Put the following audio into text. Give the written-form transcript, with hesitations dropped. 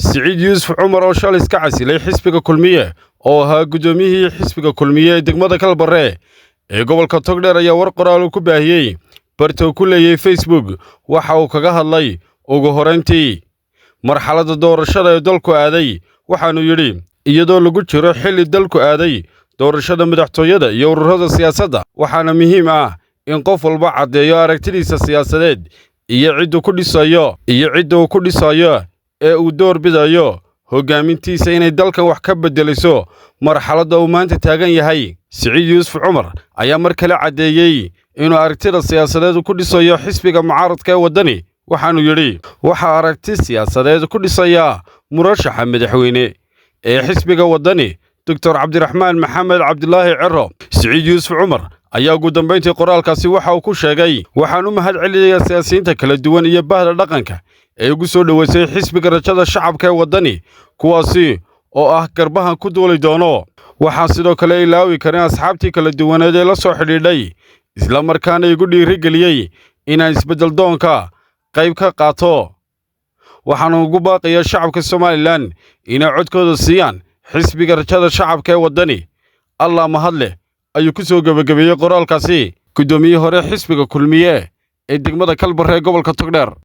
Siciid Yuusuf Cumar oo shalay iska casilay xisbiga Kulmiye oo ahaa guddoomiyihii xisbiga Kulmiye ee degmada Kalbarre ee gobolka Togdheer ayaa war qoraal uu ku baahiyey barta uu ku leeyahay Facebook waxa uu kaga hadlay ugu horrayntii marxaladda doorashada ee dalku aaday. Waxaanu yidhi: iyadoo lagu jiro xilli dalku aaday doorashada madaxtooyada iyo ururada siyaasadda, waxaana muhiim ah in qof walba caddeeyo aragtidiisa siyaasadeed iyo ciddu ku dhisayo iyo cidda uu ku dhisayo ee uu door bidayo hoggaamintiisa inay dalkan wax ka beddeliso marxaladda uu maanta taagan yahay. Siciid Yuusuf Cumar ayaa mar kale caddeeyey inuu aragtida siyaasadeed ku dhisayo xisbiga mucaaradka ee Waddani. Waxaanu yidhi: waxaa aragti siyaasadeed ku dhisayaa murashaxa madaxweyne ee xisbiga Waddani, Doctor Cabdiraxmaan Maxamed Cabdilaahi Ciro. Siciid Yuusuf Cumar ayaa ugu dambayntii qoraalkaasi waxa uu ku sheegay: waxaan u mahad celinayaa siyaasiyiinta kala duwan iyo bahda dhaqanka ee ugu soo dhoweysay xisbiga Rajada Shacabka ee Waddani, kuwaasi oo ah garbahan ku duuli doono. Waxaan sidoo kale ilaawi karin asxaabtii kala duwaneed ee la soo xidhiidhay, isla markaana igu dhiirigeliyey inaan isbeddel doonka qayb ka qaato. Waxaanu ugu baaqayaa shacabka Somalilan inay codkooda siiyaan xisbiga Rajada Shacabka ee Waddani. Allah mahadleh, ayuu ku soo gebagabeeyey qoraalkaasi guddoomiyihii hore xisbiga Kulmiye ee degmada Kalbarre ee gobolka Togdheer.